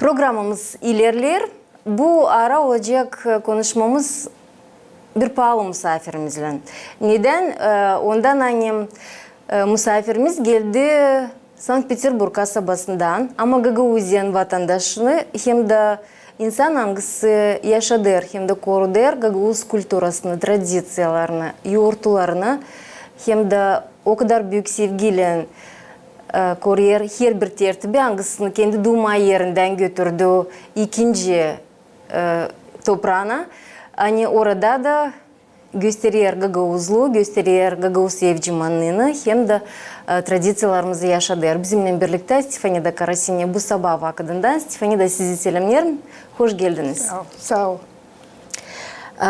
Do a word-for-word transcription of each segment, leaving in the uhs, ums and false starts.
Programamız ilerleer. Bu ara olacek, e, konuşmamız bir paalı musafirimizlän. Nedän? E, ondan, ani, e, musafirimiz geldi Sankt-Peterburg kasabasından, ama Gagauziyanın vatandaşı hem dä insan, angısı yaşadêr hem dä korudêr gagauz kulturasını, tradiţiyalarını, yortularını, hem dä o kadar büük sevgiylän, e, koruêr herbir tertibi, angısını kendi duuma erindän götürdü ikinci, e, topraana. Ani orada da gösterer gagauzluu, gösterer gagauz evcimanını hem dä, e, tradiţiyalarımızı yaşadêr. Bizimnän birliktä Stefanida Karasini bu sabaa vakıdından. Stefanida, sizi selämneerim. Hoş geldiniz. Saa ol. Saa ol. E,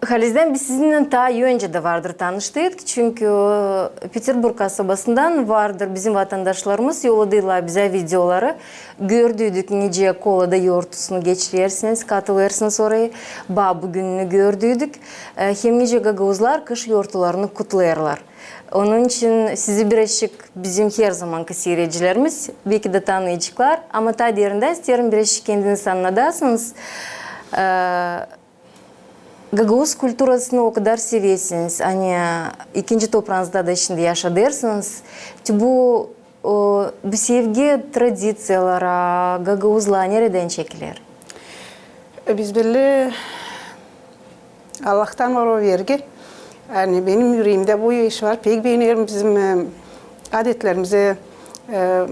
halizdän biz sizinnän taa öncä dä vardır tanıştıydık, çünkü, e, Peterburg kasabasından vardır bizim vatandaşlarımız yolladıydılar bizä videoları. Gördüydük, nicä Kolada yortusunu geçirersiniz, katılêrsınız orayı. Babu gününü gördüydük. E, hem nicä gagauzlar kış yortularını kutlêêrlar. Onun için sizi birazçık bizim herzamankı siiredicilerimiz beki dä tanıyaceklar, ama taa derindän isteerim birazçık kendinizi annadasınız. E, Gagauz kulturasını o kadar seversiniz, ani ikinci topraanızda da şindi yaşadêrsınız. Te bu, e, bu sevgi tradiţiyalara, gagauzlua neredän çekiler? E, biz belli, Allahtan var o vergi. Ani benim üreemdä bu iş var. Pek beenerim bizim, e, adetlerimizi, e,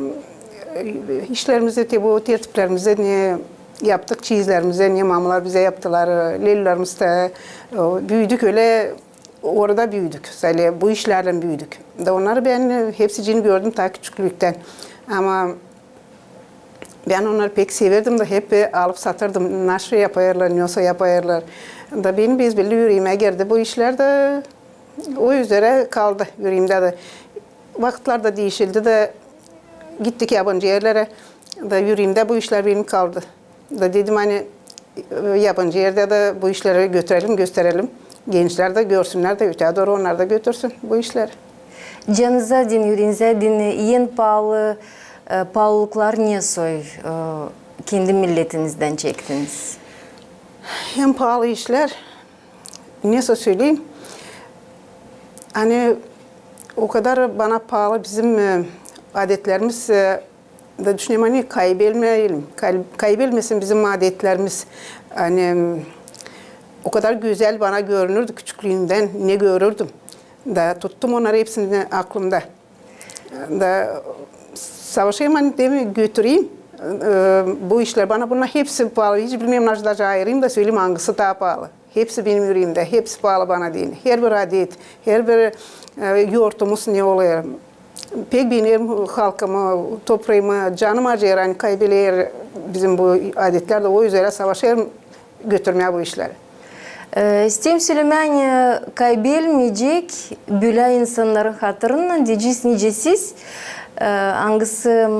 işlerimizi, te bu tertiplerimizi, ne yaptık, çeyizlerimizi, ne mamalar bizä yaptılar, e, lelülerimiz dä, e, büüdük ölä, orada büüdük. Sade bu işlärlän büüdük. Da onnarı bän, e, hepsicini gördüm taa küçüklüktän. Ama bän onnarı pek severdim da hep, e, alıp satırdım. Nasıl yapêrlar, nesoy yapêrlar. Da benim bes belli üreemä girdi bu işlär da o üzerä kaldı üreemdä dä. Vakıtlar da diişildi da gittik yabancı erlerä. Da üreemdä bu işlär benim kaldı. Da dedim, ani, e, yabancı erdä dä bu işleri götürelim, gösterelim. Gençlär dä görsünnär dä, öteyä dooru onnar da götürsün bu işleri. Canınıza deyni, üreeniñizä deyni, en paalı, e, paalılıklar nesoy, e, kendi milletinizdän çektiniz? En paalı işlär, nesoy söleyim, ani o kadar bana paalı bizim, e, adetlerimiz, e, da düşünerim, ani kaybelmeyelim, kay-, kaybelmesin bizim adetlerimiz. Ani, m, o kadar gözäl bana görünürdü küçüklüümdän, ne görürdüm. Da tuttum onnarı hepsini aklımda. Da savaşêrım, ani deyni götüreyim, e, bu işlär bana, bunnar hepsi paalı. Hiç bilmeerim, nasıl da ayırayım da söleyim, angısı taa paalı. Hepsi benim üreemdä, hepsi paalı bana deyni. Herbir adet, herbir, e, yortumuz ne olêr. Pek beenerim halkımı, topraamı, canım acıyêr, ani kaybelêr bizim bu adetlär dä, o üzerä savaşêrım götürmää bu işleri. E, isteerim sölemää, ani kaybelmeyecek bölä insannarın hatırından, deyecez, nicä siz, e, angısı,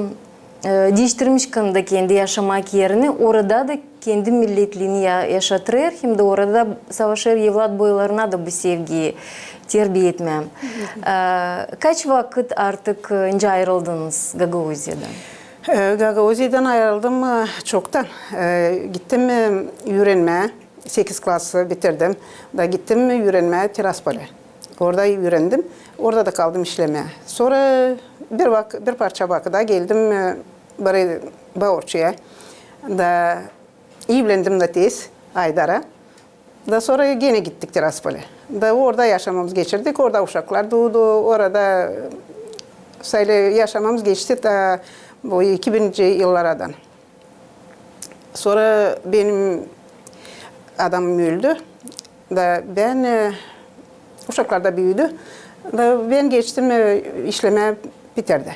e, diiştirmiş kanında kendi yaşamak erini, orada da kendi milletliini ya-, yaşatêr, hem dä orada savaşêr evlat boylarına da bu sevgiyi terbiya etmää. E, kaç vakıt artık, e, nicä ayırıldınız Gagauziyadan? E, Gagauziyadan ayırıldım, e, çoktan. E, gittim, e, üürenmää. Sekiz klassı bitirdim. Da gittim üürenmää Tiraspolə. Orada üürendim. Orada da kaldım işlemää. Sora bir vak-, bir parça vakıda geldim, e, bura Baurçuya. Da evlendim da tez Aydara. Da sora genä gittik Tiraspolə. Da orada yaşamamız geçirdik. Orada uşaklar duudu. Orada, e, sade yaşamamız geçti da bu iki bininci yıllardan. Sora benim adamım öldü. Da bän, e, uşaklar da büüdü. Da bän geçtim, e, işlemää Piterdä.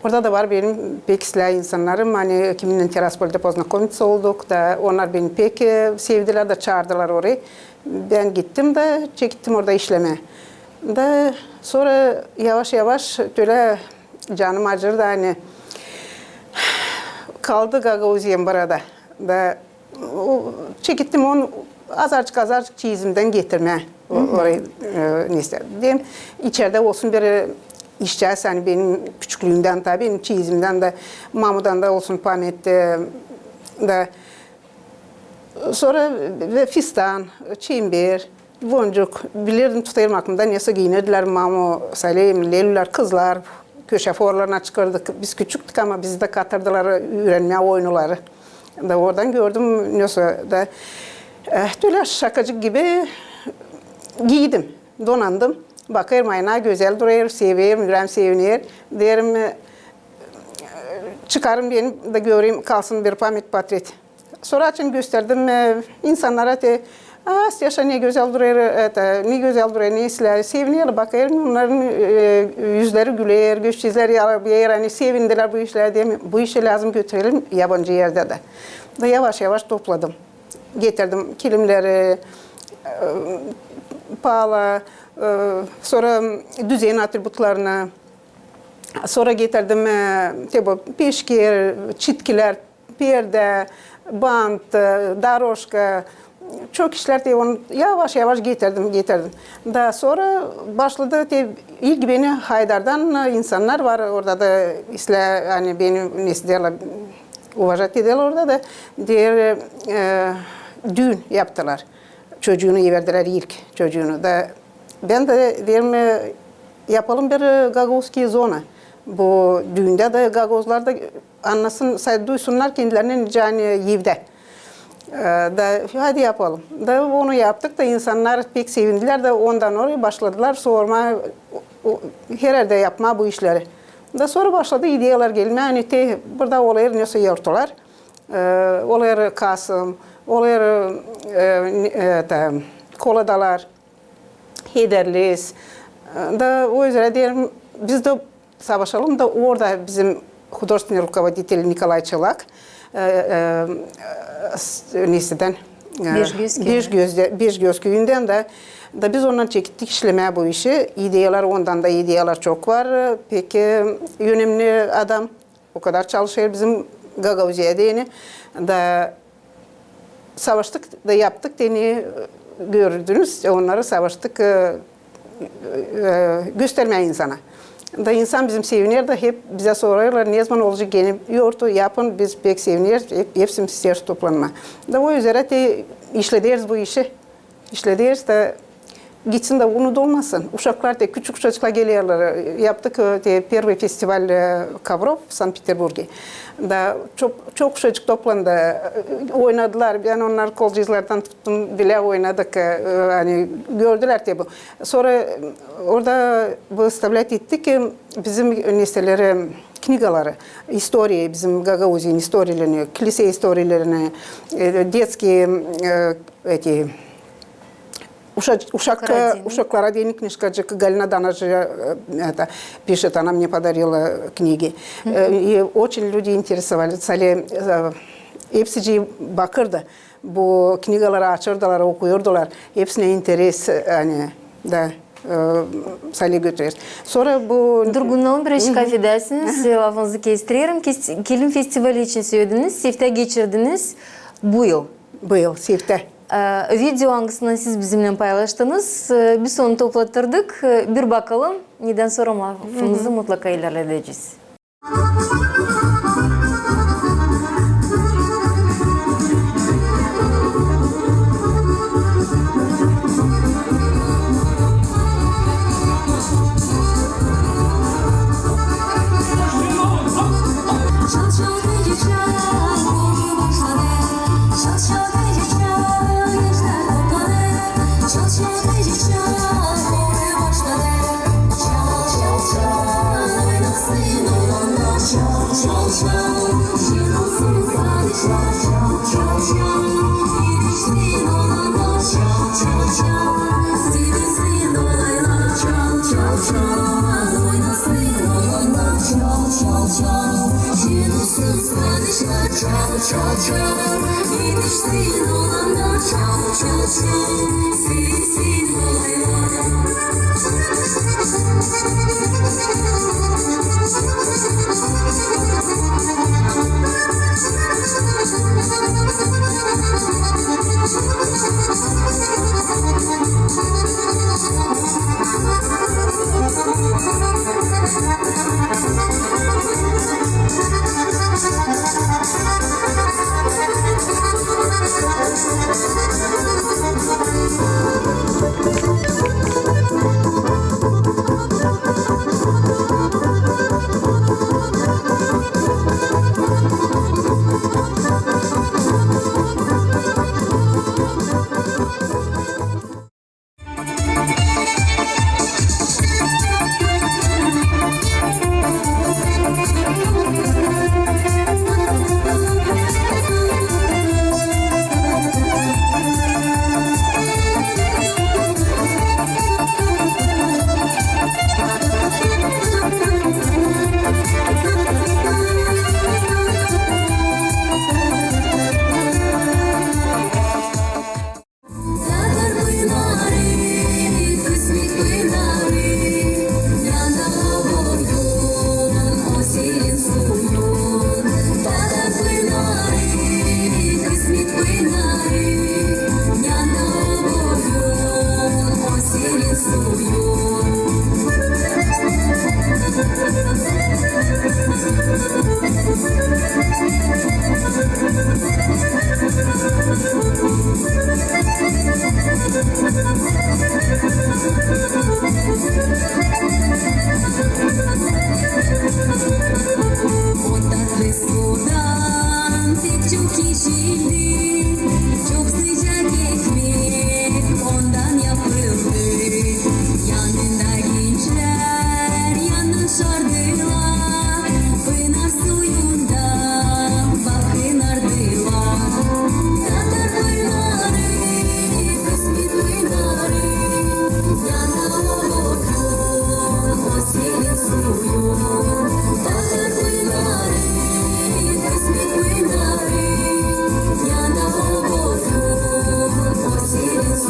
Orada da var benim pek islää insannarım, ani kiminnän Tiraspolda poznakomitsä olduk da, onnar beni pek, e, sevdilär da çaardılar orayı. Bän gittim da çekettim orada işlemää. Da sora yavaş-yavaş tölä canım acırdı, ani kaldı Gagauziyam burada. Da o, çekettim onu, azarcık-azarcık çeyizimdän getirmää o-, orayı, e, neysä. Dedim, içerdä olsun bir, e, işçiz, ani benim küçüklüümdän dä, benim çeyizimdän dä, mamudan da olsun pamet, e, da sora ve fistan, çember, boncuk, bilirdim, tutêrım aklımda, nesoy giinerdilär mamu, Salem, Lelüler, kızlar, köşä fuarlarına çıkardık. Biz küçüktük, ama bizi dä katırdılar üürenmää oyunları. Da oradan gördüm, nesoy da, e, tölä şakacık gibi giiydim, donandım. Bakêrım aynaya, gözäl durêr, severim, üreem seviner. Deerim, e, çıkarın beni da göreyim, kalsın bir pamet, portret. Sora açan gösterdim, e, insannara, te, "A, Steşa ne gözäl durêr, e, eta, ne gözäl durêr, ne islää." Sevinerlär, bakêrım, onnarın, e, üzleri güler, gözçizleri yalvêêr, ani sevindilär bu işlär, deerim, bu işi lääzım götürelim yabancı erdä dä. Da yavaş-yavaş topladım. Getirdim kilimleri, e, pala, e, sora düzen atributlarını, sora getirdim, e, te bu peşkir, çitkilär, perdä, bant, e, dorožka, çok işlär, te onu yavaş-yavaş getirdim, getirdim. Da sora başladı, te, ilk beni Haydardan, e, insannar var orada da, islää, ani beni, nesoy deerlär, uvažat ederlär orada da, deer, e, düün yaptılar. Çocuunu iverdilär, ilk çocuunu. Da bän dä deerim, e, yapalım bir, e, gagauzskiy zona. Bu düündä dä gagauzlar da annasın, sa-, duysunnar kendilerini, ani evdä. E, da hadi yapalım. Da onu yaptık da insannar pek sevindilär da ondan orayı başladılar sormaa, o, o, hererdä yapmaa bu işleri. Da sora başladı ideyalar gelmää, ani te burada olêr nesoy ortalar, e, olêr Kasım, olêr, e, ne-, e, eta, koladalar, Hederlez. E, da o üzerä deerim, biz dä savaşalım da orada bizim художественный руководитель Nikolay Çolak, e, e, s-, neredän, e, Beşgöz küüyü. Beşgöz, Beşgöz küüyündän dä, da biz ondan çekettik işlemää bu işi. İdeyalar, ondan da ideyalar çok var. Pek önemli adam. O kadar çalışêr bizim Gagauziya deyni. Da savaştık da yaptık, deyni, gördünüz, onnarı savaştık, e, e, göstermää insana. Da insan bizim seviner da hep bizä sorêrlar, ne zaman olacek gene yortu, yapın, biz pek sevineriz, hep, hepsimiz isteeriz toplanmaa. Da o üzerä te işlederiz bu işi. İşlederiz da gitsin da unudulmasın. Uşaklar da, küçük uşacıklar gelerlär. Yaptık, e, te первый фестиваль, e, ковров в Санкт-Петербурге. Da çok, çok uşacık toplandı. E, oynadılar. Bän onnarı kolcuzlardan tuttum, bilä oynadık. E, e, ani gördülär te bu. Sora, e, orada выставлять ettik, e, bizim nesoy, e, knigaları, istoriya, bizim Gagauziyanın istoriyalerini, klisä istoriyalerini, e, детские, e, эти, uşa-, uşak-, uşaklara deyni knijkacık, Galina Danacı, e, это, пишет, она мне подарила книги. Э, и очень люди интересовались, e, hepsicii bakırdı. Bu knigaları açırdılar, okuyurdular. Hepsinä interes, e, ani, da, e, sale götürer. Sora bu... Durgunlanalım biraz, afedersiniz, lafınızı kestirerim. Kes-, kilim festivali için sölediniz, Siftä geçirdiniz bu yıl. Bu yıl, Siftä. E, video, angısını siz bizimnän paylaştınız, e, biz onu toplatırdık. E, bir bakalım, nedän sora lafımızı mutlaka ilerledecez. Sudan pek çok yeşildi, çok sıcak ekmek ondan yapıldı. Yanında gençler yanaşardılar, pınar suyunda bakınardılar. Tatar pınarı, İzmit pınarı, yana o boyu, o senin suyun. Tatar pınarı, İzmit pınarı, yana o boyu, o senin suyun.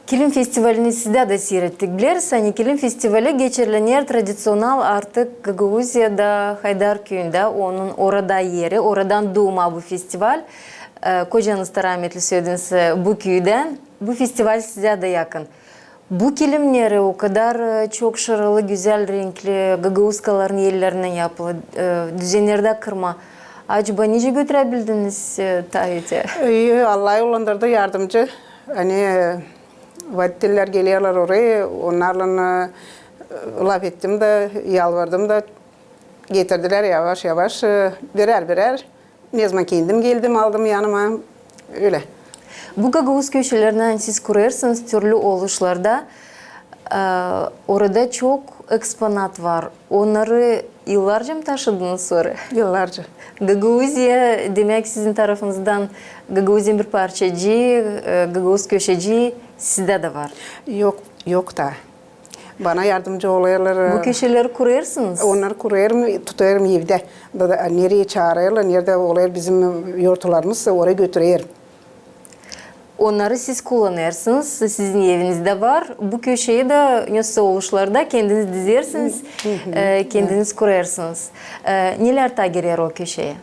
Kilim festivalini sizdä dä siirettik. Bilersiniz, ani kilim festivali geçiriler tradiţional artık Gagauziyada, Haydarküüyündä, onun orada eri, oradan duuma bu festival. E, kocanız da rametli sölediniz, e, bu küüdän. Bu festival sizdä dä yakın. Bu kilimneri o kadar, e, çok şaralı, gözäl renkli, gagauzkaların ellerinnän yapılı, e, düzennerdä kırma. Acaba nicä götüräbildiniz, e, taa öte? E, Allah yollandırdı yardımcı. Ani, e, voditellär gelerlär oraya, onnarlan, e, lafettim dä, yalvardım da, getirdilär yavaş-yavaş, e, birär-birär. Ne zaman kendim geldim, aldım yanıma. Ölä. Bu gagauz köşelerindän siz kurêrsınız türlü oluşlarda. E, orada çok eksponat var. Onnarı yıllarca mı taşıdınız sora? Yıllarca. Gagauziya, demäk, sizin tarafınızdan Gagauziyanın bir parçacıı, e, gagauz köşecii sizdä dä var. Yok, yok taa. Bana yardımcı olêrlar. Bu köşeleri kurêrsınız? Onnarı kurêrım, tutêrım evdä. Da, da, nereyi çaarêrlar, neredä olêr bizim yortularımız, oraya götürerim. Onnarı siz kullanêrsınız, sizin evinizdä var. Bu köşeyi dä nesä oluşlarda kendiniz dizersiniz, e, kendiniz kurêrsınız. E, nelär taa girer o köşeyä?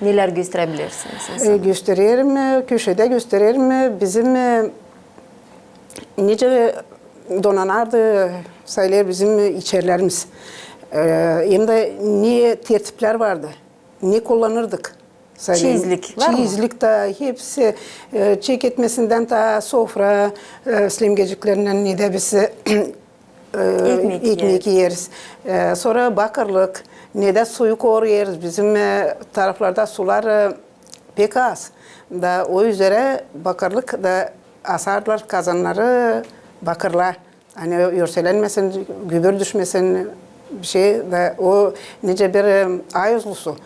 Nelär gösteräbilersiniz? E, göstererim, e, köşedä göstererim, e, bizim, e, nicä donanardı, sayılêr, bizim içerilerimiz. E, hem dä ne tertiplär vardı, ne kullanırdık. Sayılêr, çiyizlik var mı? Çiyizlik dä hepsi, e, çek etmesindän taa sofra, e, slemgeciklerinnän ne dä biz, e, ekmek iyeriz. E, sora bakırlık, ne dä suyu koruyêrız. Bizim, e, taraflarda sular, e, pek az. Da o üzerä bakırlık da asardılar kazannarı bakırla. Ani örselenmesin, gübür düşmesin, bişey da o nicä bir, e, ayuzlusu.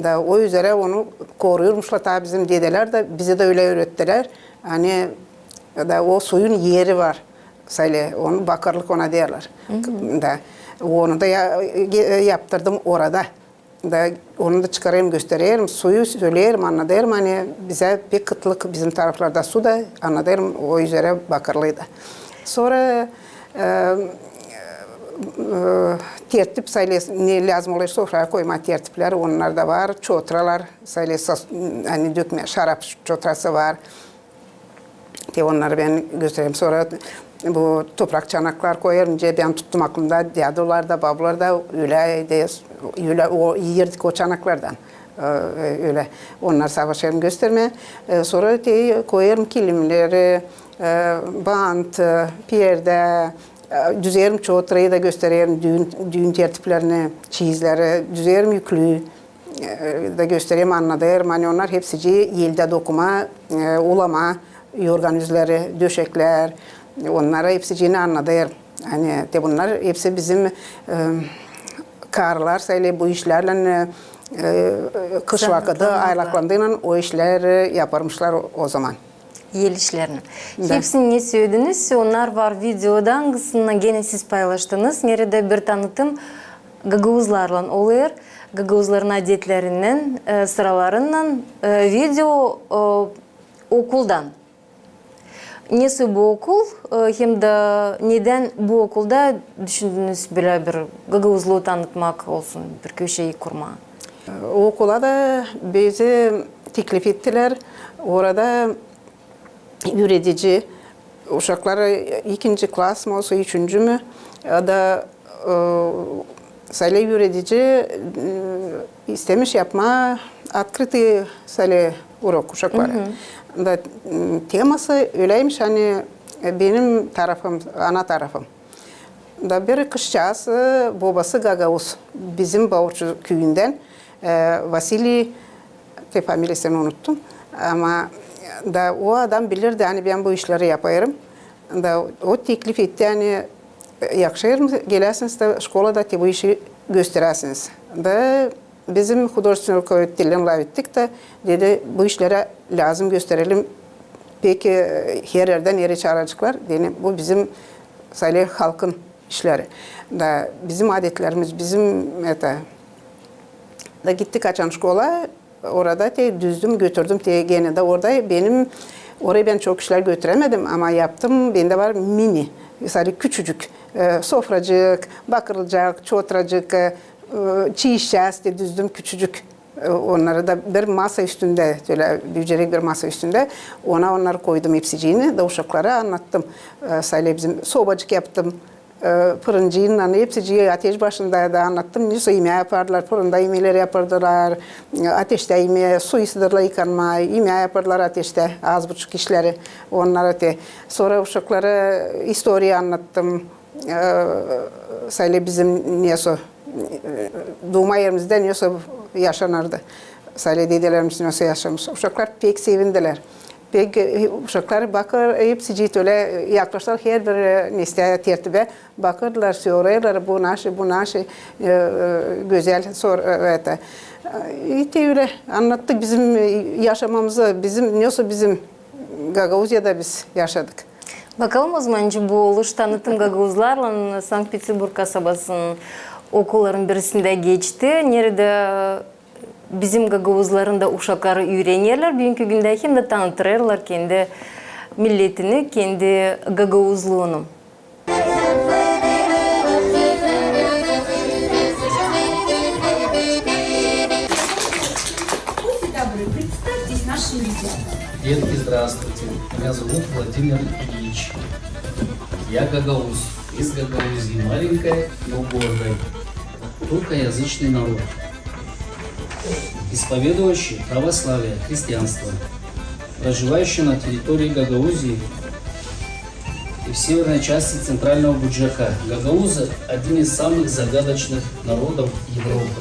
Da o üzerä onu koruyurmuşlar taa bizim dedelär dä, bizi dä ölä üürettilär. Ani da o suyun eri var. Sayılêr, onu bakırlık ona deerlär. Da onu da ya-, e, yaptırdım orada. Da onu da çıkarêrım, göstererim. Suyu söleerim, annadêrım, ani bizä pek kıtlık bizim taraflarda su da, annadêrım, o üzerä bakırlıydı. Sora, e, e, tertip sayılêr, ne lääzım olêr sofraya koymaa tertiplär, onnar da var, çotralar sayılêr, sas-, ani dökmä, şarap çotrası var. Te onnarı bän göstererim. Sora bu toprak çanaklar koyêrım. Nicä bän tuttum aklımda, dädular da, babular da ölä, ölä o, iyerdik o çanaklardan. E, ölä. Onnarı savaşêrım göstermää. E, sora te koyêrım kilimleri, e, bant, e, perdä, e, düzerim çotrayı da göstererim, düün, düün tertiplerini, çiyizleri, düzerim yüklüü. E, da göstererim, annadêrım, ani onnar hepsicii eldä dokuma, e, ulamaa, yorgan üzleri, döşeklär, onnarı hepsiciini annadêrım. Ani te bunnar hepsi bizim, e, karılar sayılêr bu işlärlän, e, e, kış vakıdı aylaklarınnan o işleri yaparmışlar o, o zaman. El işlerini. Da. Hepsini ne sölediniz, onnar var videoda, angısını genä siz paylaştınız, neredä bir tanıtım gagauzlarlan olêr, gagauzların adetlerinnän, e, sıralarınnan, e, video, e, okuldan. Nesoy bu okul, e, hem dä nedän bu okulda düşündünüz bölä bir gagauzluu tanıtmak olsun, bir köşeyi kurmaa? Okula da bizi teklif ettilär. Orada üüredici, uşaklar ikinci klas mı olsun, üçüncü mü, ya da, e, sälä üüredici, e, istemiş yapmaa открытый sälä urok uşaklara. Da, m, teması öläymiş, ani, e, benim tarafım, ana tarafım. Da bir kızçaaz, e, bobası gagauz, bizim Baurçu küüyündän, e, Vasiliy, te familiyasını unuttum. Ama da o adam bilirdi, ani bän bu işleri yapêrım. Da o teklif etti, ani, e, yakışêr mı, geläsiniz da şkolada te bu işi gösteräsiniz. Da bizim художественный руководителлän lafettik da, dedi, bu işleri lääzım gösterelim. Pek, e, her erdän eri çaaraceklar. Dedim, bu bizim sälä halkın işleri. Da bizim adetlerimiz, bizim, это, da gittik açan şkola, orada te düzdüm, götürdüm te genä dä orada benim, orayı bän çok işlär götürämedim, ama yaptım, bendä var mini, sälä küçücük, e, sofracık, bakırılacek, çotracık, e, e, çiişçäz te düzdüm küçücük. E, onnarı da bir masa üstündä, ölä bücücek bir masa üstündä, ona onnarı koydum hepsicini, da uşaklara annattım. E, sälä bizim sobacık yaptım, e, fırıncıylan, hepsiciyi ateş başında da annattım. Nesoy imää yapardılar, fırında imeeleri yapardılar, e, ateştä imää, su ısıdırlar yıkanmaa, imää yapardılar ateştä, az buçuk işleri onnara te. Sora uşaklara istoriya annattım. E, sälä bizim nesoy, e, duuma erimizdä nesoy yaşanardı. Sälä dedelerimiz nesoy yaşamış. Uşaklar pek sevindilär. Pek, e, uşaklar bakêr, hepsicii ölä yaklaştılar, herbiri, e, ne isteer tertibä, bakêrdılar, sorêrlar, bu naşı, bu naşı, e, e, gözäl sor-, e, это. E, te ölä annattık bizim, e, yaşamamızı, bizim, nesoy bizim Gagauziyada biz yaşadık. Bakalım o zaman, nicä bu oluş tanıtım gagauzlarlan Sankt-Peterburg kasabasının okulların birisindä geçti. Neredä bizim gagauzların da uşakları üürenerlär büünkü gündä hem dä tanıtêrlar kendi milletini, kendi gagauzluunu. Будьте добры, представьтесь нашим ребятам. Детки, здравствуйте. Меня зовут Владимир Ильич. Я гагауз. Из Гагаузии, маленькой, но гордой. Тюркоязычный народ, исповедующий православие, христианство, проживающий на территории Гагаузии и в северной части Центрального Буджака. Гагаузы — один из самых загадочных народов Европы.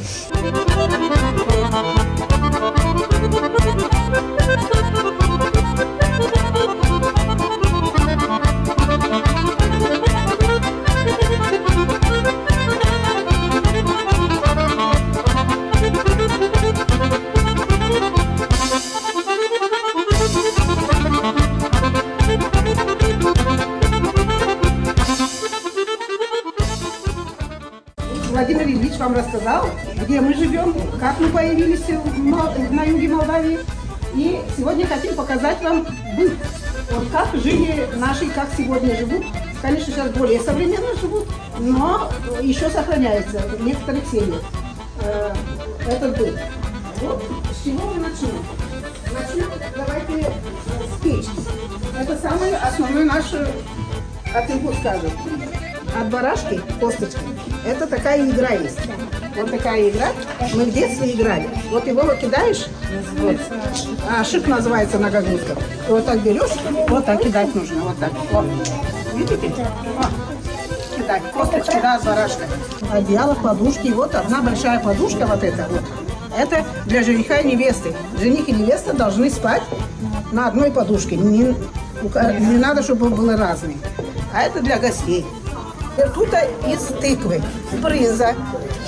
Владимир Ильич вам рассказал, где мы живём, как мы появились в Мол-, на юге Молдавии. И сегодня хотим показать вам быт. Вот как жили наши, как сегодня живут. Конечно, сейчас более современно живут, но ещё сохраняется в некоторых семьях, э, этот быт. Вот с чего мы начнём. Начнём давайте, э, с печки. Это самый основной наш, э, атрибут, скажем. От барашки косточки. Это такая игра есть. Вот такая игра. Мы в детстве играли. Вот его выкидаешь, вот. А, шык называется на гагузском. И вот так берёшь, вот так кидать нужно, вот так. Вот. Видите? Вот. Кидать. Косточки, да, от барашка. Одеяло, подушки. И вот одна большая подушка, вот эта вот. Это для жениха и невесты. Жених и невеста должны спать на одной подушке. Не, у ка-, не надо, чтобы было разные. А это для гостей. Тут из тыквы, брынза,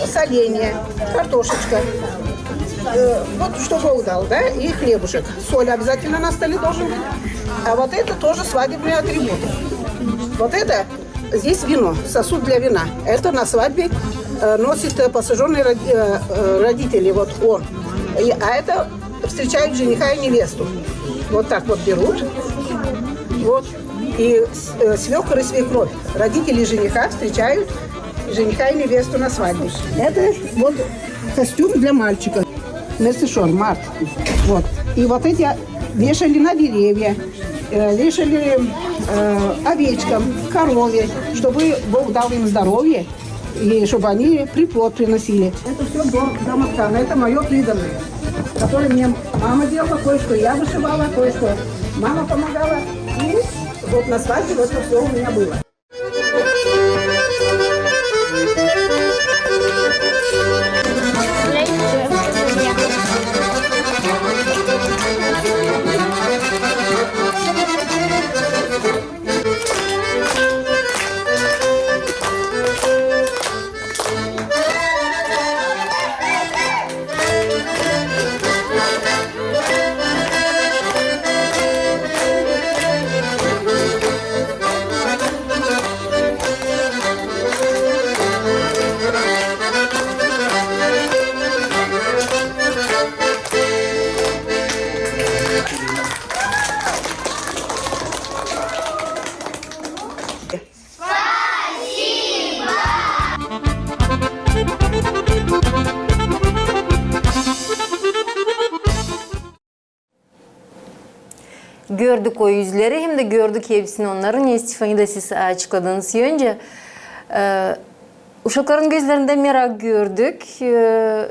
соленье, картошечка. Э, вот что Бог дал, да, и хлебушек. Соль обязательно на столе должен быть. А вот это тоже свадебные атрибуты. Вот это, здесь вино, сосуд для вина. Это на свадьбе, э, носит, э, посажённый роди-, э, э, родители, вот он. И, а это встречают жениха и невесту. Вот так вот берут. Вот. И с-, э, свёкор и свекровь, родители жениха, встречают жениха и невесту на свадьбе. Это вот костюм для мальчика. Мерсишор, март. Вот. И вот эти вешали на деревья, э, вешали, э, овечкам, корове, чтобы Бог дал им здоровье, и чтобы они приплод приносили. Это всё дом-, домоткано, это моё приданое, которое мне мама делала, кое-что я вышивала, кое-что мама помогала. И вот на свадьбе вот это всё у меня было. Gördük o üzleri, hem dä gördük hepsini onnarın, ne, Stefani, da siz açıkladınız öncä. E, uşakların gözlerindä merak gördük. E,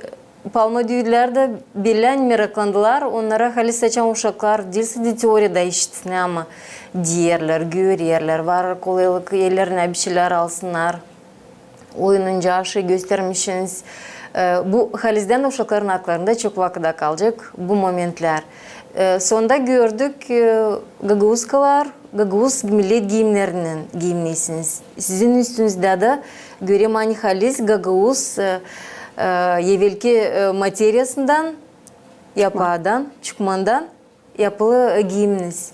Palma düüdülär dä bellän meraklandılar. Onnara halis açan uşaklar diil sade teoriyada işitsin, ama deerlär, görerlär, var kolaylık ellerinä bir şeylär alsınnar. Oyuncaa şey göstermişsiniz. E, bu halizdän uşakların aklarında çok vakıda kalacek bu momentlär. E, sonda gördük, e, gagauzkalar, gagauz millet giimnerinnän giinesiniz. Sizin üstünüzdä dä göreyim, ani halis gagauz, e, e, evelki, e, materiyasından, yapaadan, çukmandan yapılı, e, giimniz.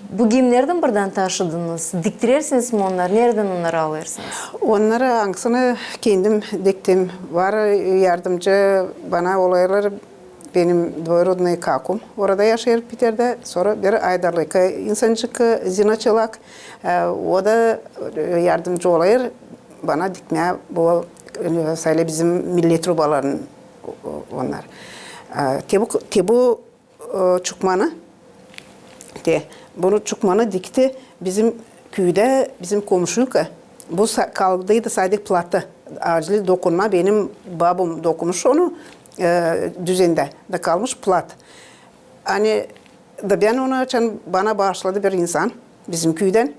Bu giimnerdän buradan taşıdınız? Diktirersiniz mi onnarı? Neredän onnarı alêrsınız? Onnarı angısını kendim diktim. Var, e, yardımcı bana olêrlar, benim dvoyrodnıy kakum orada yaşêêr Piterdä. Sora bir Aydarlıkı insancık, e, Zina Çolak. E, o da, e, yardımcı olêr bana dikmää bu, e, sade bizim millet rubaların, o-, o-, onnar. E, te bu, te bu e, çukmanı. Te, bunu çukmanı dikti bizim küüdä, bizim komşuyka. Bu sa-, kaldıydı sade platı. Acılı dokunma, benim babam dokunmuş onu, e, düzendä. Da kalmış plat. Ani, da bän onu açan bana baaşladı bir insan bizim küüdän.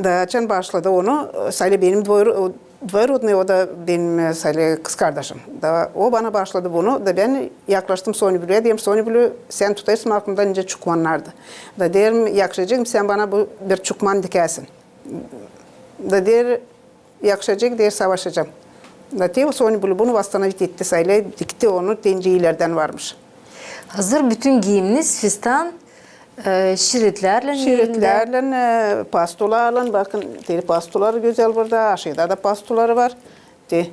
Da açan baaşladı onu, sade benim dvoyro-, dvoyrodnıy, o da benim, e, sade kızkardaşım. Da o bana baaşladı bunu, da bän yaklaştım Sonya Bülüyä, deerim: "Sonya Bülü, sän tutêrsın aklında nicä çukmannardı." Da deerim: "Yakışacek mı, sän bana bu bir çukman dikäsin?" Da deer: "Yakışacek", deer, "savaşacam." Da te Sonya Bülü bunu vostonovit etti, sade dikti onu, te nicä ilerdän varmış. Hazır bütün giimniz, fistan, e, şiritlärlän, şiritlärlän, e, pastularlan, bakın, te pastuları gözäl burada, aşaada da pastuları var. Te,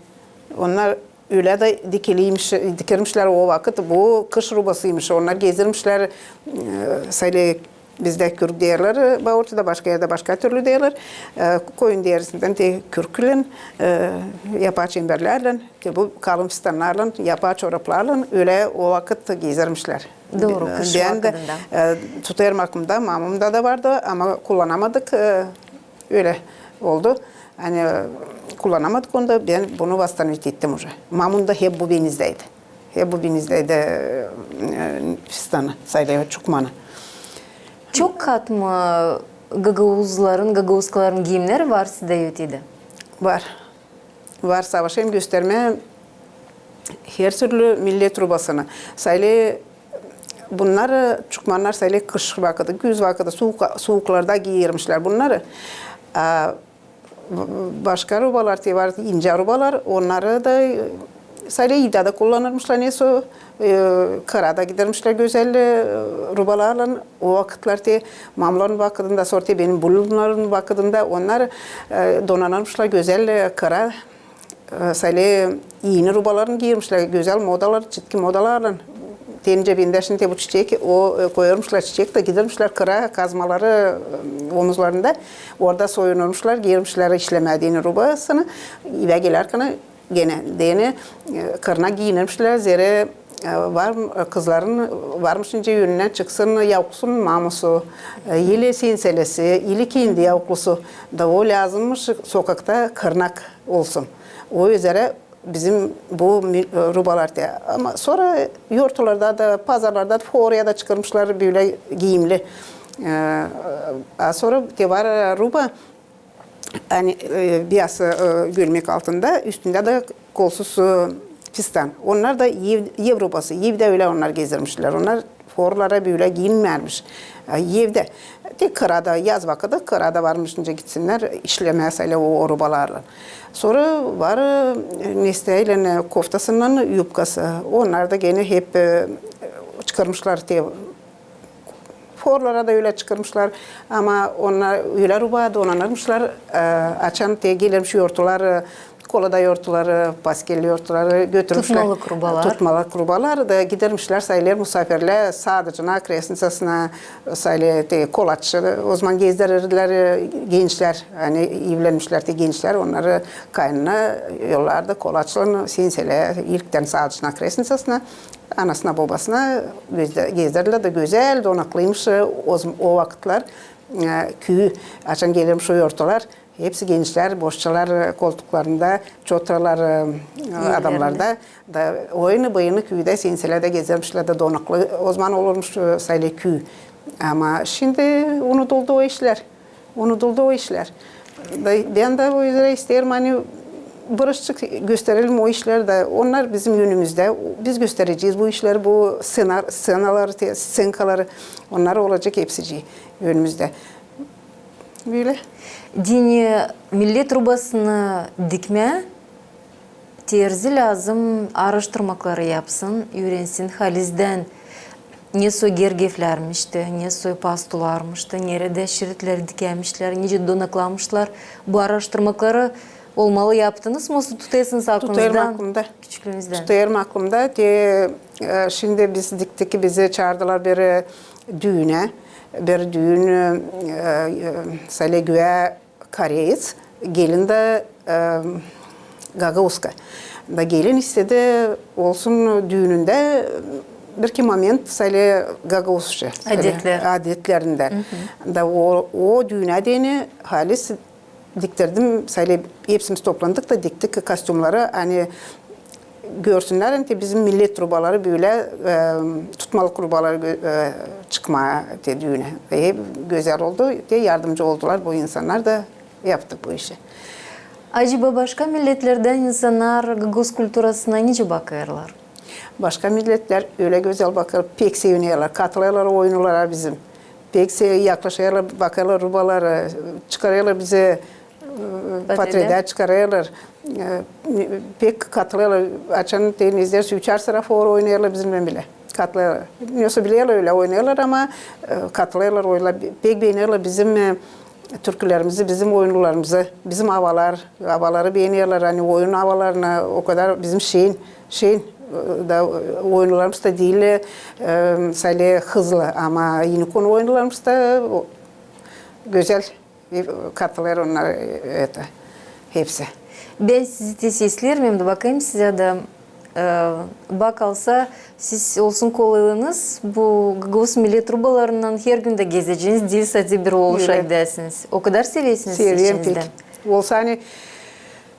onnar ölä dä dikiliymiş, dikirmişlär o vakıt, bu kış rubasıymış, onnar gezirmişlär, e, sade bizdä kürk deerlär, e, Baaurtada, başka erdä başka türlü deerlär, e, koyun derisindän te kürklän, e, yapaa çemberlärlän, te bu kalın fistannarlan, yapaa çoraplarlan, ölä o vakıt gezirmişlär. Dooru, kış vakıdında. Bän dä, e, tutêrım aklımda, mamamda da vardı, ama kullanamadık, e, ölä oldu. Ani, e, kullanamadık onu da, bän bunu vostonovit ettim uje. Mamamda hep bu benizdäydi. Hep bu benizdäydi, e, fistanı, sade çukmanı. Çok kat mı gagauzların, gagauzkaların giimneri var sizdä ötedä? Var. Var, savaşêrım göstermää her türlü millet rubasını. Sade bunnarı, çukmannar sade kış vakıdı, güz vakıdı, suuk, suuklarda giyirmişlär bunnarı. A, b-, başka rubalar te var, incä rubalar, onnarı da, e, Sade evdä dä kullanırmışlar, nesoy, e, kıra da gidermişlär gözäl, e, rubalarlan. O vakıtlar te mamların vakıdında, sora te benim bulunların vakıdında onnar, e, donanırmışlar gözäl, e, kıra, e, sade eni rubalarını giirmişlär, gözäl modalar, çitki modalarlan. Te nicä bendä şindi bu çiçek, o, e, koyarmışlar çiçek da gidermişlär kıra kazmaları, e, omuzlarında. Orada soyunurmuşlar, giirmişlär işlemää deyni rubasını. Evä gelärkän genä deyni, e, kırına giinirmişlär, zerä, e, var, e, kızların varmış nicä önünä çıksın yavuklusunun mamusu, e, ili sinselesi, ili kendi yavuklusu. Da o lääzımmış sokakta kırnak olsun. O üzerä bizim bu mi-, e, rubalar te. Ama sora yortularda da, pazarlarda da foruya da çıkarmışlar bölä giimli. E, a sora te var, e, ruba, ani, e, biyası, e, gölmek altında, üstündä dä kolsuz, e, fistan. Onnar da ev, ev rubası, evdä ölä onnar gezirmişlär. Onnar forulara bölä giinmärmiş. E, evdä. Te kırada, yaz vakıdı kırada varmış nicä gitsinnär işlemää sade o, o rubalarlan. Sora var, e, nesteylän, e, koftasınnan yubkası. Onnar da genä hep, e, çıkarmışlar te forulara da ölä çıkarmışlar. Ama onnar ölä ruba donanırmışlar, e, açan te gelirmiş yortular, e, kolada yortuları, paskelli yortuları götürmüşlär. Tutmalık rubalar. Tutmalık rubalar da gidermişlär, sade musafirlär, Sadıcına, Kresnicasına, sade te kolaç, e, ozaman gezdirirlär, e, gençlär, ani evlenmişlär te gençlär, onnarı kaynına yollardı kolaçlan sinselää, ilktän Sadıcına, Kresnicasına. Anasına, bobasına gezdä-, gezdirirlär da gözäl donaklıymış, e, o, o vakıtlar, e, küü, açan gelirmiş o yortular, hepsi gençlär, boşçalar, e, koltuklarında, çotralar, e, adamlarda. Da oyunu-bıyını küüdä, sinseläädä gezermişlär da donaklı ozaman olurmuş, e, sade küü. Ama şindi unuduldu o işlär. Unuduldu o işlär. Da bän dä o üzerä isteerim, ani bırakacek gösterelim o işlär dä. Onnar bizim önümüzdä. Biz gösterecez bu işlär, bu ssenar-, ssenaları, te-, ssenkaları. Onnar olacek hepsicii önümüzdä. Bölä. Deyni millet rubasını dikmää terzi lääzım aaraştırmakları yapsın, üürensin halizdän, nesoy gergeflärmişti, nesoy pastularmıştı, neredä şiritlär dikämişlär, nicä donaklamışlar. Bu aaraştırmakları olmalı yaptınız mı, osa tutêrsınız aklınızda? Tutêrım aklımda. Küçüklüünüzdän. Tutêrım aklımda. Te, e, şindi biz diktik, bizi çaardılar bir, e, düünä. Bir düün, e, e, sade güvä koreec, gelin dä, e, gagauska. Da gelin istedi olsun düünündä bir iki moment sade gagauzça. Adetlär. Adetlerindän. Da o, o düünä deyni halis diktirdim, sade hepsimiz toplandık da diktik kostümleri, ani görsünnär, ani bizim millet rubaları bölä, e, tutmalık rubaları gö-, e, çıkmaa te düünä. E, hep gözäl oldu, te yardımcı oldular bu insannar da yaptık bu işi. Acaba başka milletlerdän insannar gagauz kulturasına nicä bakêrlar? Başka milletlär ölä gözäl bakêr, pek sevinerlär, katılêrlar oyunulara bizim. Pek se-, yaklaşêrlar, bakêrlar rubaları, çıkarêrlar bizi, e, patredä çıkarêrlar. E, pek katılêrlar. Açan te nezdär üç-dört sıra foru oynêêrlar bizimnän bilä. Katılêrlar. Yosa bilerlär ölä oynêêrlar, ama, e, katılêrlar oyunlara. Pek beenerlär bizim, e, türkülerimizi, bizim oyunlarımızı, bizim avalar, avaları beenerlär, ani oyun avalarını o kadar bizim şen, şen, e, da, e, oyunlarımız da diil, e, sade hızlı, ama Yenikon oyunlarımız da, o, gözäl, e, katılêr onnar, e, eta, hepsi. Bän sizi te sesleerim, hem dä bakayım sizä dä, e, bakalsa, siz olsun kolaylınız, bu gagauz millet rubalarınnan her gün dä gezeceniz, diil sade bir oluş aydasınız. O kadar seversiniz içinizdän. Severim pek. Olsa, ani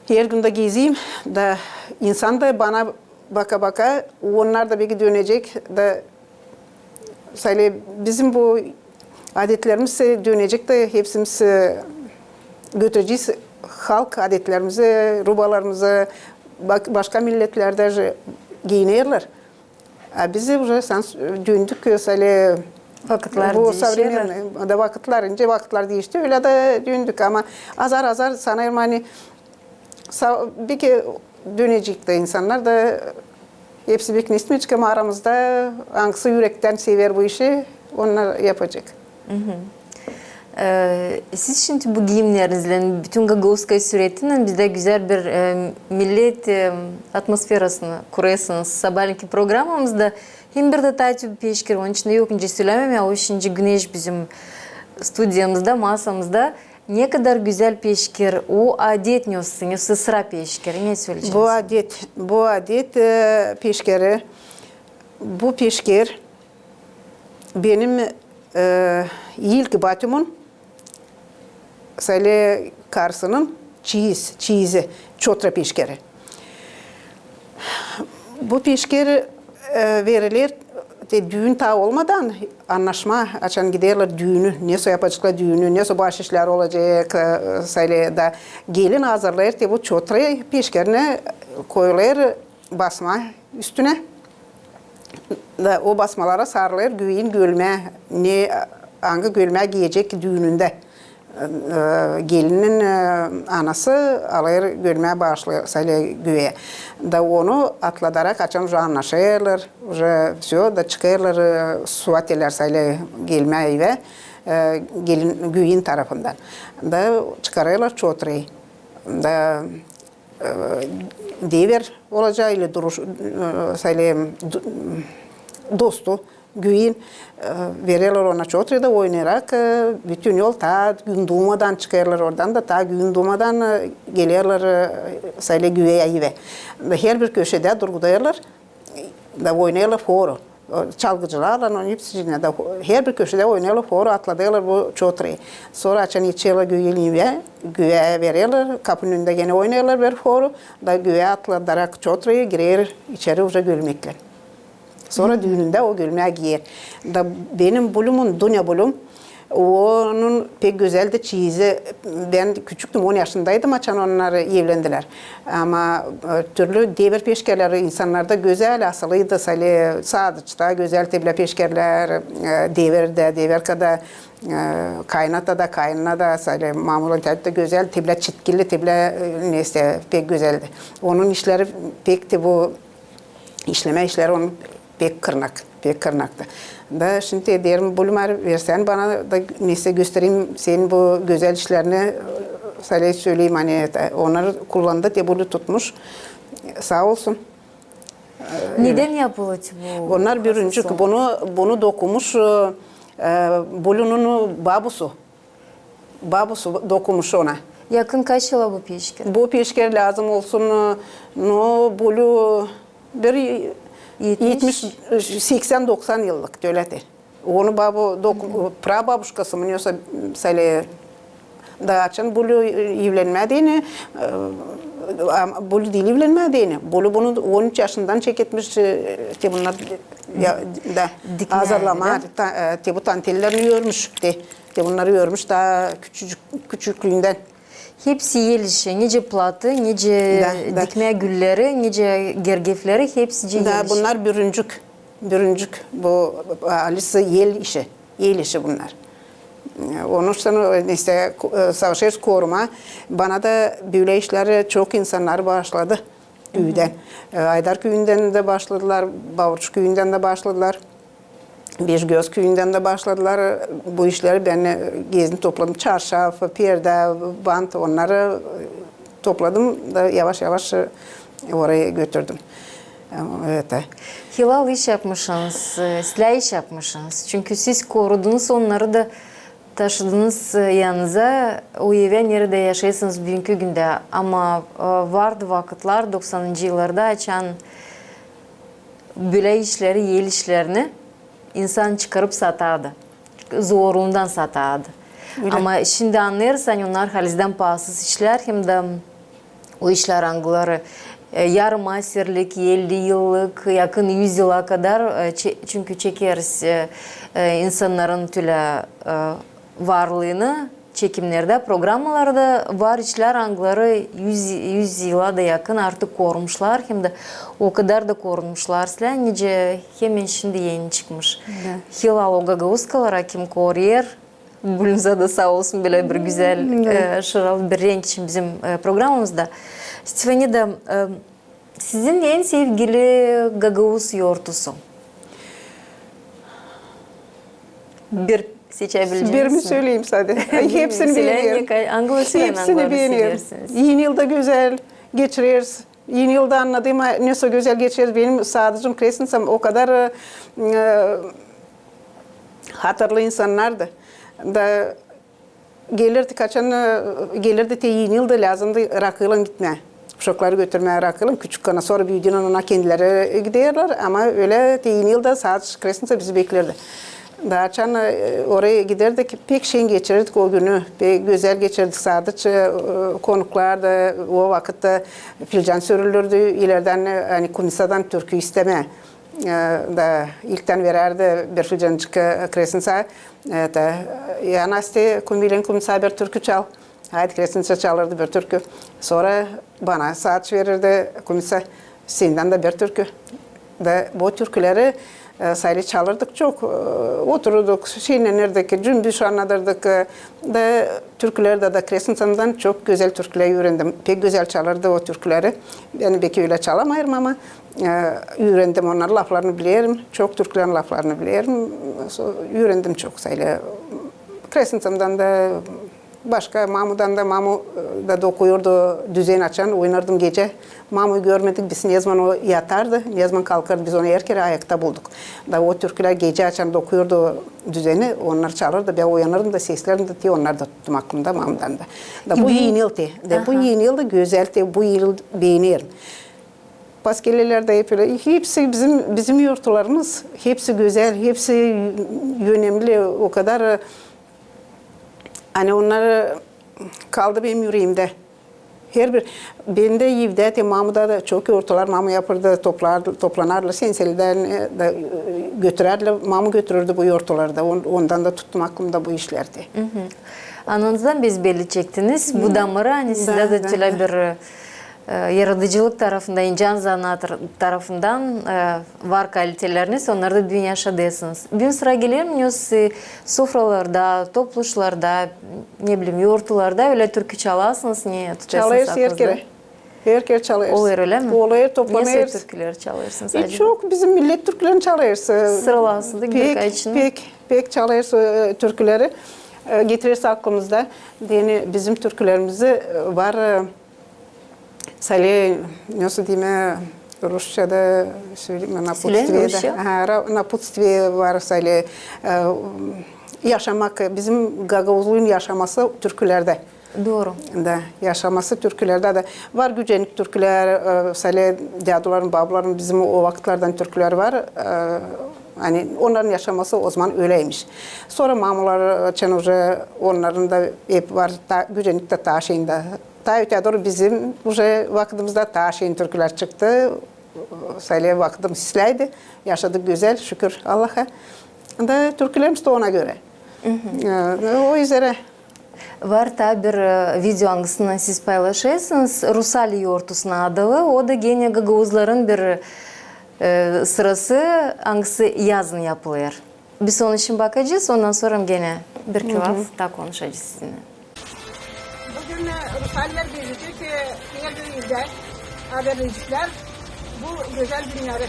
her gün dä gezeyim, da insan da bana baka-baka, onnar da beki dönecek, da sade bizim bu adetlerimiz dönecek da hepsimiz, e, götürecez halk adetlerimizi, rubalarımızı, bak, başka milletlär dä giinerlär. A biz uje san-, döndük, e, sade bu современный, da vakıtlar, nicä vakıtlar diişti, ölä dä döndük. Ama azar-azar sanêrım, ani sa-, beki Dönecek dä insannar da, hepsi pek ne istemeecek, ama aramızda angısı ürektän sever bu işi, onnar yapacek. E, siz şindi bu giimnerizdän, bütün gagauzskaya süretinän bizdä gözäl bir, e, millet, e, atmosferasını kurêrsınız sabaalenki programamızda. Hem bir dä taa peşkir, onun için yok nicä sölemää, o şindi güneş bizim studiyamızda, masamızda. Ne kadar gözäl peşkir, o adet, nesä, nesä sıra peşkir, ne söleyeceniz? Bu adet, bu adet, e, peşkiri, bu peşkir benim, e, ilk batümün Sale karısının çeyiz, çeyizi, çotra peşkiri. Bu peşkir, e, veriler te düün taa olmadan, annaşma, açan giderlär düünü, nesä yapaceklar düünü, nesä baş işlär olacek, e, sale da gelin hazırlêêr te bu çotra peşkirini, koyêr basma üstünä. Da o basmalara sarılêr güveen gölmää, ne, angı gölmää giyecek düünündä. E, gelinin, e, anası alêr gölmää başlêêr sale güvää. Da onu atladarak, açan uje annaşêrlar, uje всё, da çıkêrlar, e, suatelär sale gelmää evä, e, gelin, güveen tarafından. Da çıkarêrlar çotrayı. Da e, dever olacaa, ili duruş, e, sale, du-, dostu, güveen, e, vererlär ona çotrayı da oynayarak, e, bütün yol taa gün duumadan çıkêrlar oradan da taa gün duumadan, e, gelerlär, e, sale güvää evä. Da herbir köşedä durgudêrlar, da oynêêrlar foru. Çalgıcılarlan, onun hepsicinä da herbir köşedä oynêêrlar foru, atladêrlar bu çotrayı. Sora açan içerlär güvää, güvää vererlär, kapunun önündä genä oynêêrlar bir foru, da güvää atladarak çotrayı girer içeri uje gölmeklän. Sora düünündä o gölmää giyer. Da benim bulümum, Dunya bulüm, onun pek gözäldi çeyizi. Bän küçüktüm, on yaşındaydım, açan onnar evlendilär. Ama, e, türlü dever peşkirleri insannarda gözäl asılıydı, sale Sadıçta gözäl te bilä peşkirlär, e, Deverdä, Deverkada, e, Kaynatada, Kayınada, sale Mamulan täättä gözäl te bilä, çitkili te bilä, e, nesä, pek gözäldi. Onun işleri pek te bu işlemä işleri onun pek kırnak, pek kırnaktı. Da şindi deerim, Bulmar, versän bana da nesä göstereyim senin bu gözäl işlerini, sale söleyim, ani onnar kullandı te bulü tutmuş. Saa olsun. Nedän yapılı bu? Onnar bürüncük. Bunu, bunu dokumuş, e, bulünun babusu. Babusu dokumuş ona. Yakın kaç yıla bu peşkir? Bu peşkir lääzım olsun, e, no, bulü bir etmiş, seksän, doksan yıllık, tölä te. Onu babu, prababuşkası mı, nesä, sale, da açan bulü evlenmää deyni, e, bulü diil evlenmää deyni. Bulü bunu on üç yaşından çeketmiş, e, te bunnar, da, hazırlamaa, te bu tantellerini örmüş te. Te bunnarı örmüş taa küçücük, küçüklüündän. Hepsi el işi, nicä platı, nicä dikmää gülleri, nicä gergefleri, hepsicii el işi. Da bunnar bürüncük, bürüncük. Bu, e, alisi el işi, el işi bunnar. Onun için, nesä, savaşêrız korumaa. Bana da bölä işleri çok insannar baaşladı küüdän. E, Aydar küüyündän dä baaşladılar, Bavurçu küüyündän dä baaşladılar. Beşgöz küüyündän dä baaşladılar bu işleri. Bän, e, gezdim, topladım çarşaf, perdä, bant, onnarı, e, topladım da yavaş-yavaş, e, oraya götürdüm. E, evet. Hilal iş yapmışsınız, e, silää iş yapmışsınız. Çünkü siz korudunuz onnarı da taşıdınız, e, yanınıza o evä, neredä yaşêêrsınız büünkü gündä. Ama, e, vardı vakıtlar, doksanıncı yıllarda, açan bölä işleri, el işlerini insan çıkarıp satardı. Zorundan satardı. Ama şindi annêêrız, ani onnar halizdän paasız işlär, hem dä o işlär, angıları, e, yarım aserlik, elli yıllık, yakın üz yıla kadar, e, çe-, çünkü çekeriz, e, e, insannarın tölä, e, varlıını, çekimnerdä, programmalarda var işlär, angıları üz, üz yıla da yakın artık korunmuşlar, hem dä o kadar da korunmuşlar islää, nicä hemen şindi eni çıkmış. Hilal o gagauzkalara, kim korêr, bulümuzda da saa olsun, bölä bir gözäl, e, şıralı bir renk için bizim, e, programamızda. Stefanida, e, sizin en sevgili gagauz yortusu? Bir seçäbileceniz mi? Birini söleyim sade. Hepsini beenerim. Angılarını seversiniz? Eni yılda gözäl geçireriz. Eni yılda annadêrım, nesoy gözäl geçireriz. Benim saadıcım Kresnicam o kadar, e, hatırlı insannardı. Da gelirdik, açan, e, gelirdi te eni yılda, lääzımdı rakıylan gitmää. Uşakları götürmää rakıylan, küçük kana, sora büüdüynän ona kendileri giderlär, ama ölä te eni yılda saadıcı Kresnica bizi beklerdi. Da açan, e, oraya giderdik, pek şen geçirirdik o günü, pek gözäl geçirirdik saadıcı, e, konuklar da, o vakıtta filcan sörülürdü, ileerdän, e, ani kumisadan türkü istemää. E, da ilktän verärdi bir filcancık, e, Kresnicaya, e, da, e, Anasti, kumilen, kumisa, bir türkü çal. Haydi, Kresnica çalırdı bir türkü. Sora bana saadıcı verirdi kumisa, sendän dä bir türkü. Da bu türküleri, e, sade çalırdık çok, e, otururduk, şenlenirdik, cümbüş annadırdık, e, da türkülerdä dä Kresnicamdan çok gözäl türküleri üürendim. Pek gözäl çalırdı o türküleri. Bän beki ölä çalamayırım, ama, e, üürendim onnarı, laflarını bilerim. Çok türkülerin laflarını bilerim. So-, üürendim çok sade. Kresnicamdan da, başka Mamudan da, Mamu, e, da okuyurdu düzen, açan oynardım gecä. Mamuyu görmedik biz, nezaman o yatardı, nezaman kalkardı, biz onu erkeri ayakta bulduk. Da o türkülär gecä açan okuyurdu düzeni, onnar çalırdı, bän uyanırdım da seslerim da te, onnar da tuttum aklımda Mamudan da. Da bu eni yıl te, da bu eni yıl da gözäl te, bu eni yıl beenerim. Paskelelär dä hep ölä. Hepsi bizim, bizim yortularımız, hepsi gözäl, hepsi önemli, o kadar, e, ani onnar kaldı benim üreemdä. Herbir, bendä evdä te, Mamuda da çok yortular Mamu yapırdı, toplar-, toplanarlar, Senselidän, e, da, e, götürärdilär, Mamu götürürdü bu yortuları da, on-, ondan da tuttum aklımda bu işleri. Ananızdan biz belli çektiniz, bu damarı, ani sizdä dä ölä bir, e, yaradıcılık tarafından, incä zanaat tar-, tarafından, e, var kaliteleriniz, onnarı da büün yaşadêrsınız. Büün sıra geler mi, e, sofralarda, topluşlarda, ne bileyim, yortularda ölä türkü çalêrsınız, ne tutarız aklınızda? Çalêrız erkeri. Erkeri çalêrız. Olêr, ölä mi? Olêr, toplanêrız. Nesoy türküleri çalêrsınız acaba? E, çok bizim millet türkülerini çalêrız. Sıralasın da birkaçını. Pek, pek, pek çalêrız, e, türküleri. E, getireriz aklımızda. Deyni bizim türkülerimizi, e, var, e, sade, nasıl deyim, e, rusçada söleyim, naputstviye. Ha, ra-, naputstviye var sade, e, yaşamak, bizim gagauzluun yaşaması türkülerdä. Dooru. Da, yaşaması türkülerdä dä var. Gücenik türkülär, e, sade däduların, babuların bizim o vakıtlardan türkülär var. E, ani onnarın yaşaması ozaman öläymiş. Sora mamular için uje onnarın da hep var, ta, gücenik tä taa şendi. Taa öteyä dooru bizim uje vakıdımızda taa şen türkülär çıktı. Sade vakıdımız islääydi, yaşadık gözäl, şükür Allaha. Da türkülerimiz dä ona görä. E, o üzerä. Var taa bir, e, video, angısını siz paylaşêrsınız, Rusali yortusuna adılı. O da genä gagauzların bir, e, sırası, angısı yazın yapılêr. Biz onu şindi bakacez, ondan sora genä bir iki laf taa konuşacez sizinnän. Büün, e, Rusalilär bezedik, e, herbir evdä, haberleyicilär, bu gözäl günleri.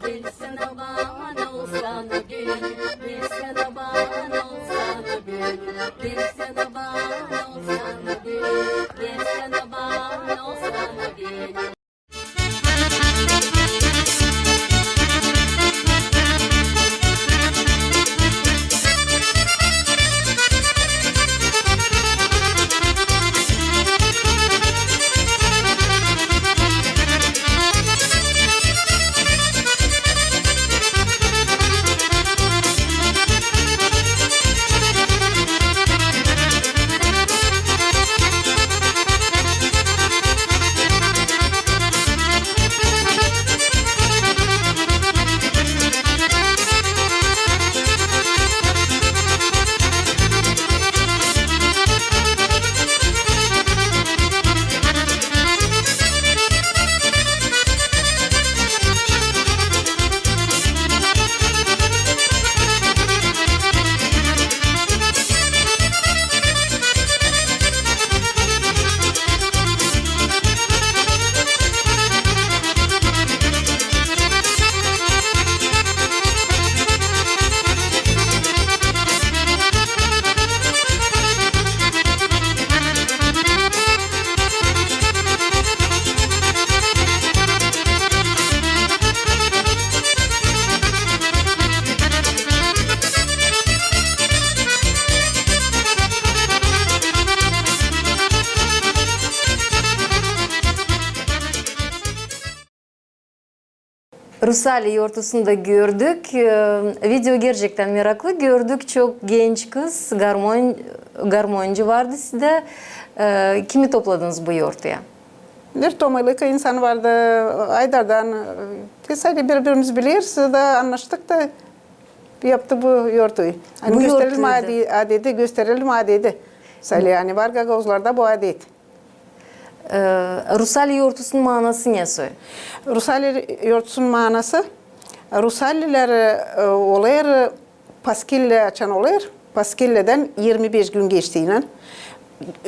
Gelsene bana, olsana benim, gelsene bana, olsana benim, gelsene bana, olsana benim, gelsene bana, olsana benim. Rusali yortusunda gördük. E, video gerçektän meraklı. Gördük, çok genç kız, garmon-, garmoncı vardı sizdä. E, kimi topladınız bu yortuya? Bir Tomaylika insan vardı, Aydardan. E, biz hani birbirimizi bileriz da annaştık da yaptı bu yortuyu. Hani bu gösterelim yortuyu da. Ade-, adeti, gösterelim adeti. Sali, yani var gagauzlarda bu adet. E, Rusali yortusunun maanası ne soy? Rusali yortusunun maanası, Rusaliler, e, olêr, Paskille açan olêr, Paskilledän irmi beş gün geçtiynän,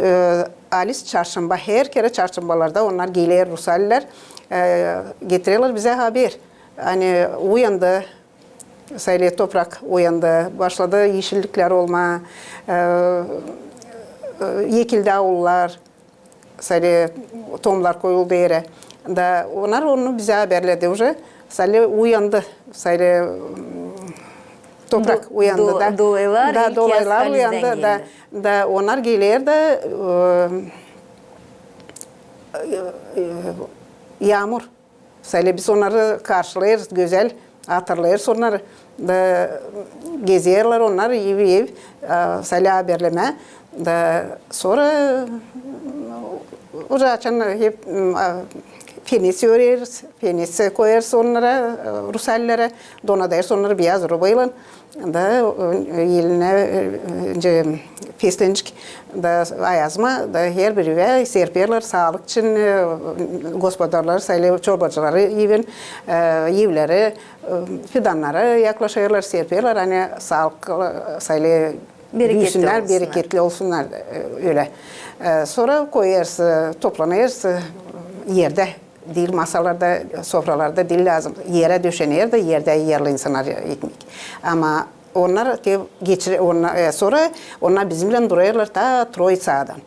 e, alis çarşamba, her kerä çarşambalarda onnar geler Rusaliler, e, getirerlär bizä haber. Hani uyandı, Sali toprak uyandı, başladı işilliklär olmaa, e, e, ekildi aullar, sali tomlar koyuldu erä. Da onnar onu bizä haberledi uje. Sali uyandı, sali, mm, toprak uyandı da. Dolaylar, da dolaylar uyandı da. Da onnar geler da, e, e, e, yaamur. Sali biz onnarı karşılêêrız gözäl, hatırlêêrız onnarı. Da gezerlär onnar ev-ev, e, sali haberlemää. Da sora, e, uje açan hep, m, a, fenesi öreriz, fenesi koyêrız onnara, e, rusalilerä, donadêrız onnarı biyaz rubaylan. Da, e, elinä, e, e, festencik, da ayazma, da herbir evä serperlär saalık için, e, gospodarlar, sali çorbacıları evin, e, evleri, e, fidannarı yaklaşêrlar, serperlär, ani saalık, e, sali büüsünnär, bereketli olsunnar, e, ölä. E, sora koyêrız, e, toplanêrız, e, erdä. Diil masalarda, sofralarda diil lääzım. Erä döşener dä, erdä erlär insannar ekmek. Ama onnar te geçire-, onnar, e, sora onnar bizimnän durêrlar ta Troitsadan.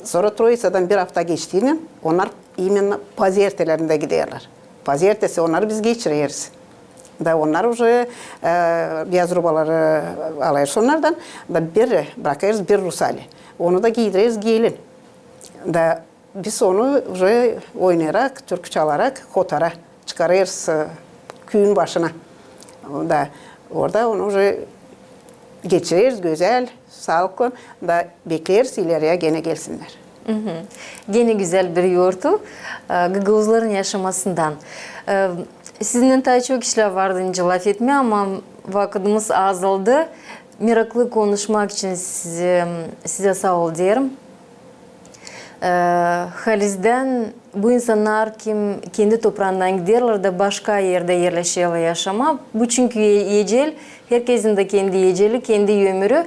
Sora Troitsadan bir afta geçtiynän onnar imenno pazertelerindä giderlär. Pazertesi onnarı biz geçireriz. Da onnar uje, e, biyaz rubaları alêrız onnardan, da bir brakêrız bir rusali. Onu da giidireriz gelin. Da biz onu uje oynayarak, türkü çalarak hotara çıkarêrız, e, küüyün başına. Da orada onu uje geçireriz gözäl, saalıklı da bekleriz ileriyä genä gelsinnär. Genä gözäl bir yortu, e, gagauzların yaşamasından. E, sizinnän taa çok işlär vardı nicä lafetmää, ama vakıdımız azaldı. Meraklı konuşmak için sizi, sizä saa ol deerim. E, halizdän bu insannar, kim kendi topraandan giderlär da başka erdä erleşerlär yaşamaa, bu çünkü e-, ecel, herkesin dä kendi eceli, kendi ömürü.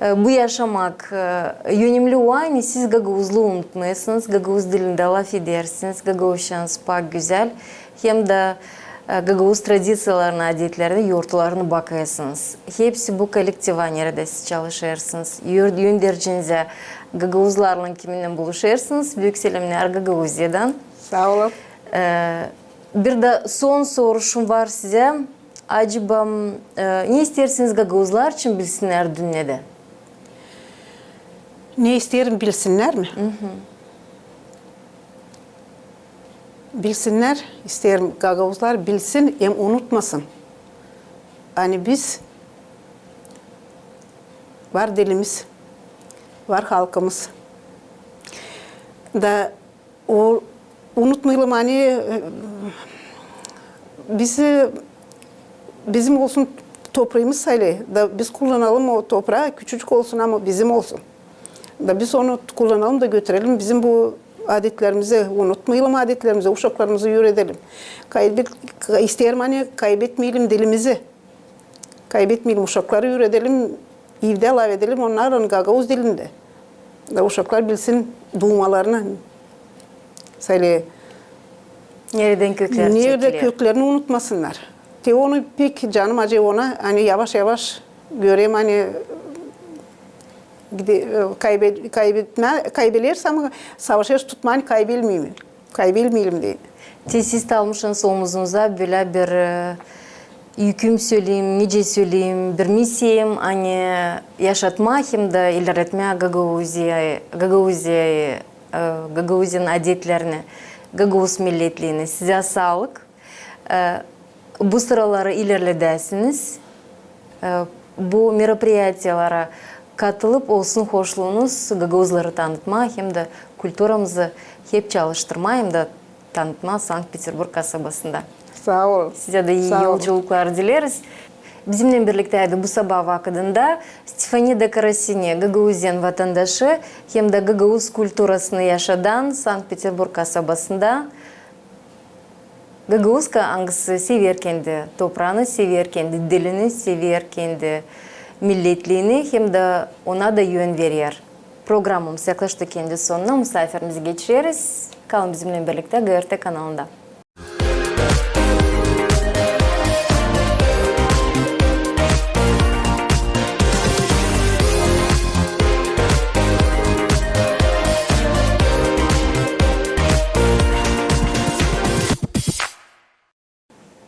E, bu yaşamak, e, önemli o, ani siz gagauzluu unutmêêrsınız, gagauz dilindä lafedersiniz, gagauzçanız pek gözäl. hem dä, e, gagauz tradiţiyalarını, adetlerini yortlarını bakêrsınız. Hepsi bu kollektiva, neredä siz çalışêrsınız. Ör-, önderciinizä, gagauzlarlan kiminnän buluşêrsınız, büük selämnär Gagauziyadan. Saa olun. E, bir dä son soruşum var sizä. Acaba, e, ne isteersiniz gagauzlar için bilsinnär dünnedä? Ne isteerim bilsinnär mi? Bilsinnär, isteerim gagauzlar bilsin hem unutmasın. Ani biz var dilimiz, var halkımız. Da o, unutmayalım, ani, e, bizi, bizim olsun topraamız sayılı. Da biz kullanalım o topraa, küçücük olsun, ama bizim olsun. Da biz onu kullanalım da götürelim. Bizim bu adetlerimizi unutmayalım, adetlerimizi, uşaklarımızı üüredelim. Kaybet-, isteerim, ani kaybetmeyelim dilimizi. Kaybetmeyelim, uşakları üüredelim, evdä lafedelim onnarlan gagauz dilindä. Da uşaklar bilsin duumalarını. Neredän kökleri çekiler. Neredä köklerini unutmasınnar. Te onu pek canım acıyêr ona, ani yavaş-yavaş görerim, ani gide-, e, kaybe-, kaybetmä-, kaybelersin, ama savaşêrsın tutmaa, ani kaybelmeyelim. Kaybelmeyelim deyni. Te siz almışsınız omuzunuza bölä bir, e, yüküm söleyim, nicä söleyim, bir misiya, ani yaşatmaa hem dä ilerletmää Gagauziyayı, Gagauziyayı, e, Gagauziyanın adetlerini, gagauz milletliini. Sizä saalık. E, bu sıraları ilerledäsiniz. E, bu meropriyatiyalara katılıp, olsun hoşluunuz gagauzları tanıtmaa hem dä kulturamızı hep çalıştırmaa hem dä tanıtmaa Sankt-Peterburg kasabasında. Saa olun. Sizä dä ii yolculuklar dileriz. Bizimnän birliktäydi bu sabaa vakıdında Stefanida Karasini, Gagauziyanın vatandaşı hem dä gagauz kulturasını yaşadan Sankt-Peterburg kasabasında gagauzka, angısı sever kendi topraanı, sever kendi dilini, sever kendi milletliini hem dä ona da yön verer. Programamız yaklaştı kendi sonuna, musaafirimizi geçireriz. Kalın bizimnän birliktä GRT kanalında.